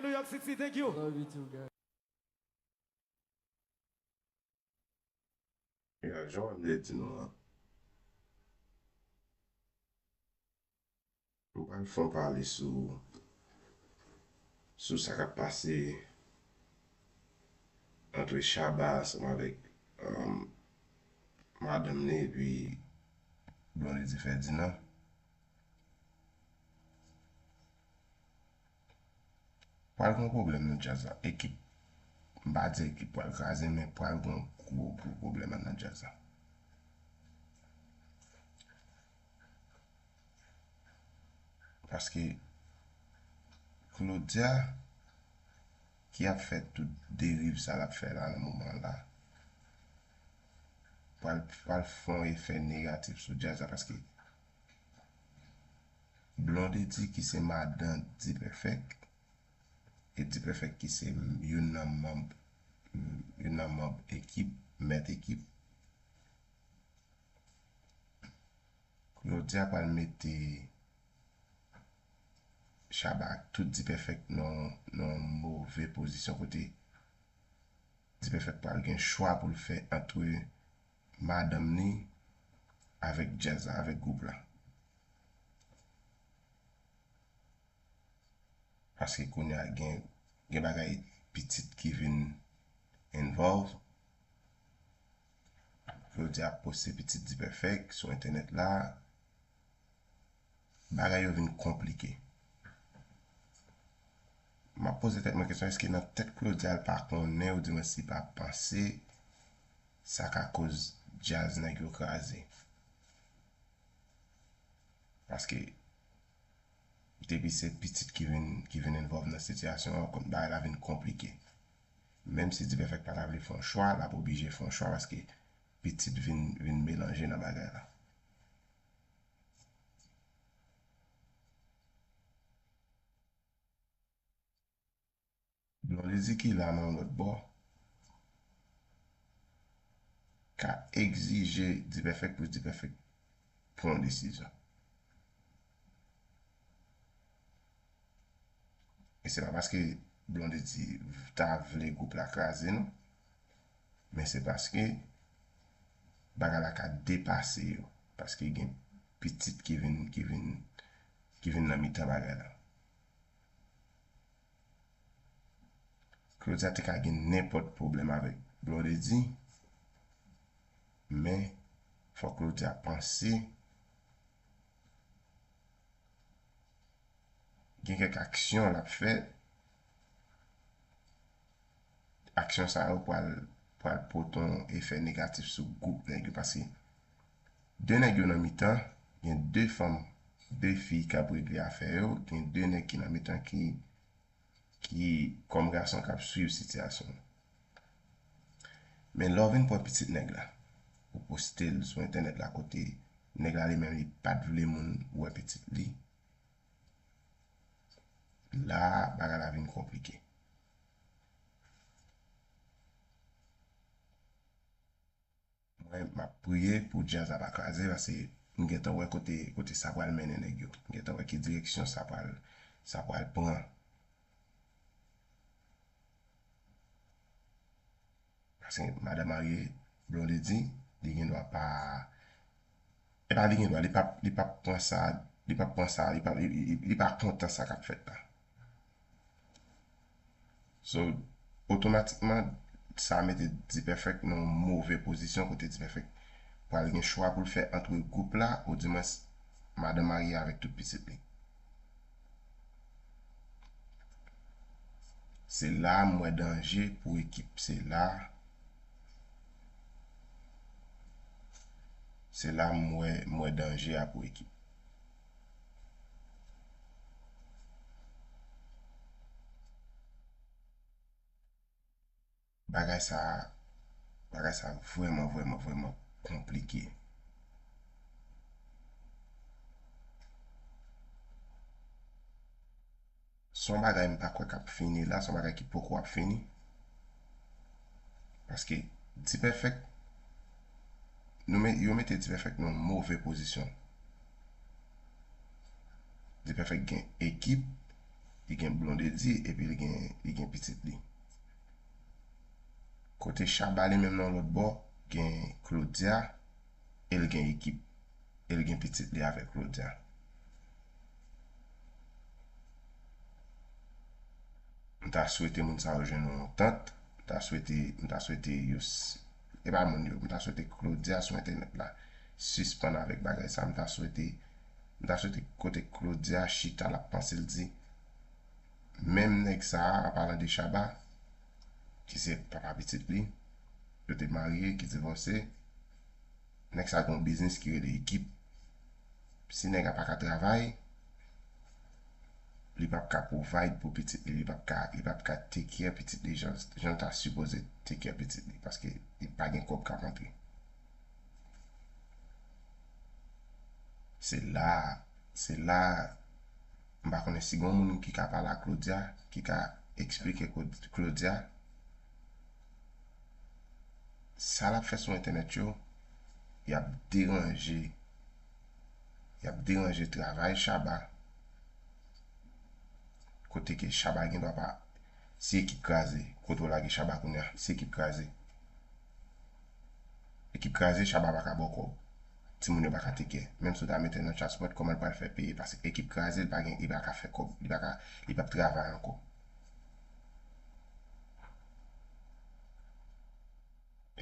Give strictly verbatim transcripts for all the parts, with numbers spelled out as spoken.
New York City, thank you. Love you too, girl. Yeah, jan m te di nou an. M pral fè yon pale sou sou sa k ap pase ant Shabba ansanm avèk um, madanm li epi Blondedy Ferdinand. Pral gen yon pwoblèm nan djaz la. Ekip, m pa di ekip pral kraze, men pral gen yon gwo, gwo pwoblèm nan djaz la. Paske Claudia ki ap fè tout deriv sa l ap fè la nan moman la pral pral fè yon efè negatif sou djaz la paske Blondedy ki se madan D-Perfect e D-Perfect ki se youn nan manm youn nan manm ekip mèt ekip Claudia pral mete Shabba ak tout D-Perfect nan nan move pozisyon kote D-Perfect pral gen chwa pou l fè antre madanm li avèk djaz la, avèk gwoup la. Paske kounye a gen gen bagay pitit ki vin involve. Claudia ap poste pitit D-Perfect sou entènèt la. Bagay yo vin konplike. M ap poze tèt mwen kesyon èske nan tèt Claudia l pa konnen ou di mwen si pa panse sa ka koz djaz nèg yo kraze. Paske depi se pitit ki vin ki vin envolve nan sitiyasyon an, kont bagay la vin konplike. Menm si Dipèfèk pa ta vle fè yon chwa, l ap oblije fè yon chwa paske pitit vin vin melanje nan bagay la. Blondedy ki la nan yon lòt bò ka egzije Dipèfèk pou Dipèfèk pran yon desizyon. E se pa paske Blondedy ta vle gwoup la kraze non, men se paske bagay la ka depase yo, paske gen pitit ki vin ki vin ki vin nan mitan bagay la. Claudia te ka gen nenpòt pwoblèm avèk Blondedy, men fòk Claudia panse gen kèk aksyon l ap fè, aksyon sa yo pral pral pote yon efè negatif sou gwoup nèg yo paske de nèg yo nan mitan, gen de fanm, de fi k ap regle afè yo, gen de nèg ki nan mitan ki ki kòm gason k ap swiv sitiyasyon an. Men lè w vin pran pitit nèg la, ou poste l sou entènèt la kote nèg la li menm li pa t vle moun wè pitit li, la bagay la vin konplike. Mwen m ap priye pou djaz la pa kraze paske m gentan wè kote kote sa pral mennen nèg yo. M gentan wè ki direksyon sa pral sa pral pran. Paske madan marye Blondedy, li gen dwa pa e pa li gen dwa, li p ap li p ap pran sa, li p ap pran sa, li p ap li, li, li pa kontan sa k ap fèt la. So, otomatikman, sa mete Dipèfèk nan yon move pozisyon kote Dipèfèk pral gen chwa pou l fè antre gwoup la, oudimwens madan marye avèk tout pitit li. Se la m wè danje pou ekip, se la se la m wè m wè danje a pou ekip. Bagay sa bagay sa vrèman vrèman vrèman konplike. Se yon bagay m pa kwè k ap fini la, se yon bagay ki poko ap fini. Paske Dipèfèk nou met, yo mete Dipèfèk nan yon move pozisyon. Dipèfèk gen ekip, Li gen Blondedy epi li gen, li gen pitit li. Kote Shabba li menm nan lòt bò, gen Claudia e l gen ekip. E l gen pitit li avèk Claudia. M ta swete moun sa yo jwenn yon antant. M ta swete, m ta swete yo s- e pa moun yo. M ta swete Claudia sou entènèt la sispann avèk bagay sa. M ta swete, m ta swete kote Claudia chita l ap panse l di, menm nèg sa a, an palan de Shabba, ki se papa pitit li, yo te marye, ki divòse, nèg sa gen yon biznis ki rele Ekip. Si nèg la pa ka travay, li p ap ka provide pou pitit li, li p ap ka, li p ap ka take care pitit li jan, jan l ta sipoze take care pitit li, paske li pa gen kòb k ap antre. Se la, se la, m pa konnen si gen yon moun ki ka pale a Claudia, ki ka eksplike Claudia, sa l ap fè sou entènèt yo, y ap deranje, y ap deranje travay Shabba, kote ke Shabba gen dwa pa, si Ekip kraze, kote w lage Shabba kounye a, si Ekip kraze, Ekip kraze, Shabba pa ka ba w kòb. Timoun yo pa ka take care. Menm si w ta mete nan child support, kòman l pral fè peye? Paske Ekip kraze, li pa gen, li pa ka fè kòb. Li pa ka, li p ap travay ankò.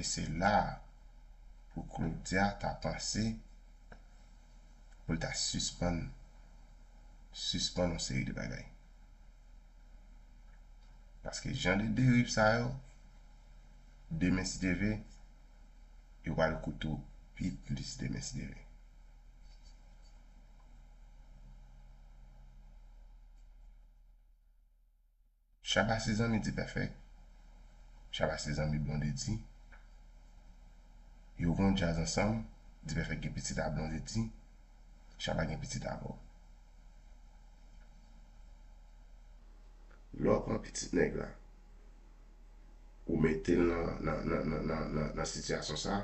E se la pou Claudia ta panse pou l ta sispann, sispann yon seri de bagay. Paske jan de deriv sa yo, demen si Dye vle, yo pral koute w pi plis demen si Dye vle. Shabba se zanmi Dipèfèk. Shabba se zanmi Blondedy. Yo gon djaz ansanm. Dipèfèk gen pitit a Blondedy. Shabba gen pitit avè w. Lè w pran pitit nèg la, ou mete l nan, nan, nan, nan, nan, nan, nan sitiyasyon sa,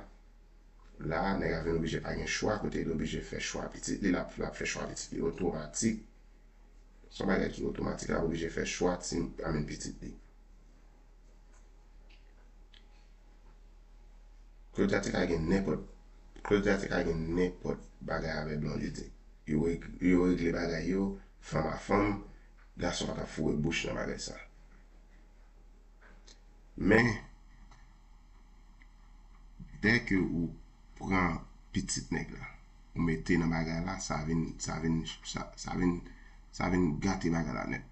la, nèg la vin oblije pa gen chwa, kote li oblije fè chwa pitit li, l ap, l ap fè chwa pitit li otomatik. Se yon bagay ki otomatik, l ap oblije fè chwa ti, anmenn pitit li. Claudia te ka gen nenpòt, Claudia te ka gen nenpòt bagay avè Blondedy. Yo reg-, yo regle bagay yo, fanm a fanm, gason pa t ap foure bouch nan bagay sa. Men, dè ke ou pran pitit nèg la, ou mete nan bagay la, sa vin, sa vin, sa, sa vin, sa vin gate bagay la nèt.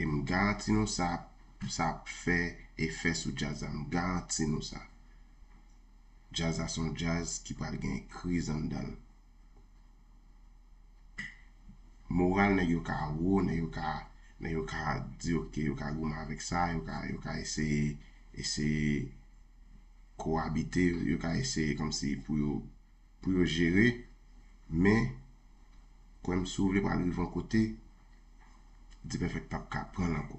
E m garanti nou sa, sa ap fè efè sou djaz la. M garanti nou sa. Djaz la se yon djaz ki pral gen kriz anndan l. Moral nèg yo ka wo, nèg yo ka, nèg yo ka di oke, yo ka goumen avèk sa, yo ka, yo ka eseye, eseye kowabite, yo ka eseye kòmsi pou yo, pou yo jere, men kwè m si w vle pral rive yon kote, Dipèfèk p ap ka pran l ankò.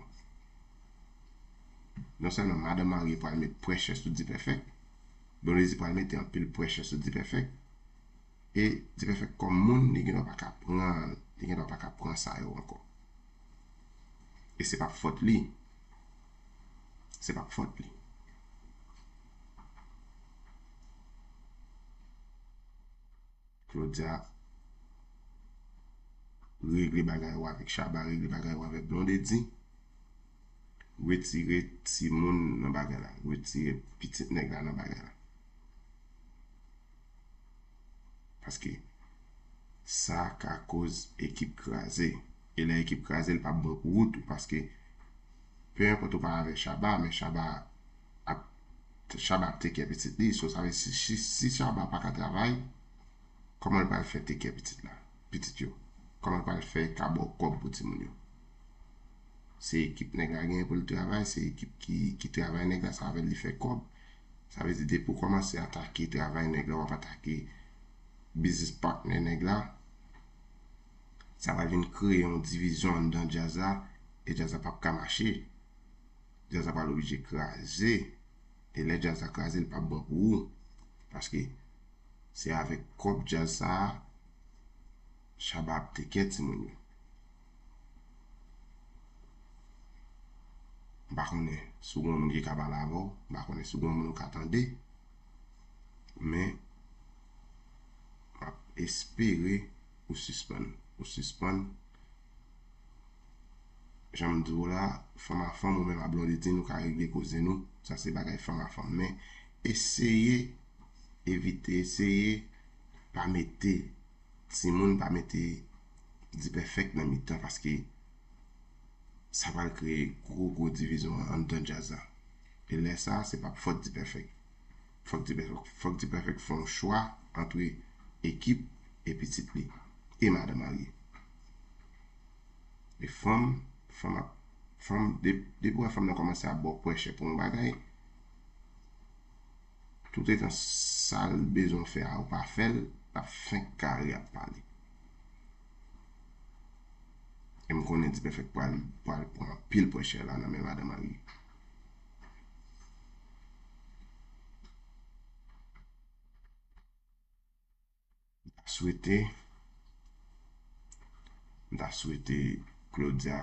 Non sèlman madanm marye pral met pressure sou Dipèfèk, Blondedy pral mete anpil pressure sou Dipèfèk, e Dipèfèk kòm moun, li gen dwa pa ka pran, li gen dwa pa ka pran sa yo ankò. E se p ap fòt li. Se p ap fòt li. Claudia, regle bagay ou avèk Shabba, regle bagay ou avèk Blondedy. Retire timoun nan bagay la. Retire pitit nèg la nan bagay la. Paske sa ka koz ekip kraze. E lè ekip kraze, li p ap bon pou ou tou. Paske pe enpòt ou pa avè Shabba, men Shabba ap, Shabba ap take care pitit li. So, sa vle si, si, si Shabba pa ka travay, kòman l pral fè take care pitit la, pitit yo? Kòman l pral fè ka ba w kòb pou timoun yo? Se ekip nèg la genyen pou l travay, se ekip ki, ki travay nèg la, sa avè l li fè kòb. Sa vle di, depi w kòmanse atake travay nèg la, w ap atake business partner nèg la, sa pral vin kreye yon divizyon anndan djaz la, e djaz la p ap ka mache. Djaz la pral oblije kraze. E lè djaz la kraze, li p ap bon pou ou. Paske se avèk kòb djaz sa a, Shabba ap take care timoun yo. M pa konnen si w gen yon moun ki ka pale avè w, m pa konnen si w gen yon moun ou ka tande, men m ap espere ou sispann, ou sispann. Jan m di w la, fanm a fanm, ou menm a Blondedy, nou ka regle koze nou. Sa se bagay fanm a fanm. Men eseye evite, eseye pa mete timoun, pa mete D-Perfect nan mitan, paske sa pral kreye gwo, gwo divizyon anndan djaz la. E lè sa, se p ap fòt D-Perfect. Fòk D-Perfect, fòk D-Perfect fè yon chwa ant ekip e pitit li e madan marye. E fanm, fanm ap, fanm, de-, depi w wè fanm nan kòmanse ap ba w pressure pou yon bagay, toutetan sa l bezwen fè a ou pa fè l, l ap fenk kare ap pale. E m konnen D-Perfect pral, pral pran anpil pressure la nan men madan marye. M ta swete, m ta swete Claudia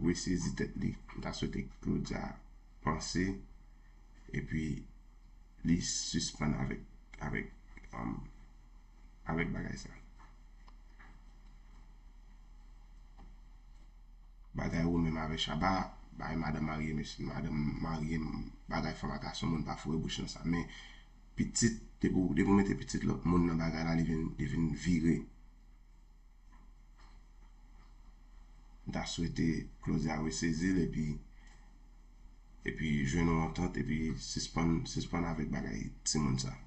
resezi tèt li. M ta swete Claudia panse, epi li sispann avèk, avèk, um, avèk bagay sa. Bagay ou menm avè Shabba, bagay madan marye, mesye, madan marye, bagay fanm a gason, moun pa foure bouch nan sa. Men pitit, depi w, depi w mete pitit lòt moun nan bagay la, li vin, li vin vire. M ta swete Claudia resezi l epi, epi jwenn yon antant epi sispann, sispann avèk bagay timoun sa.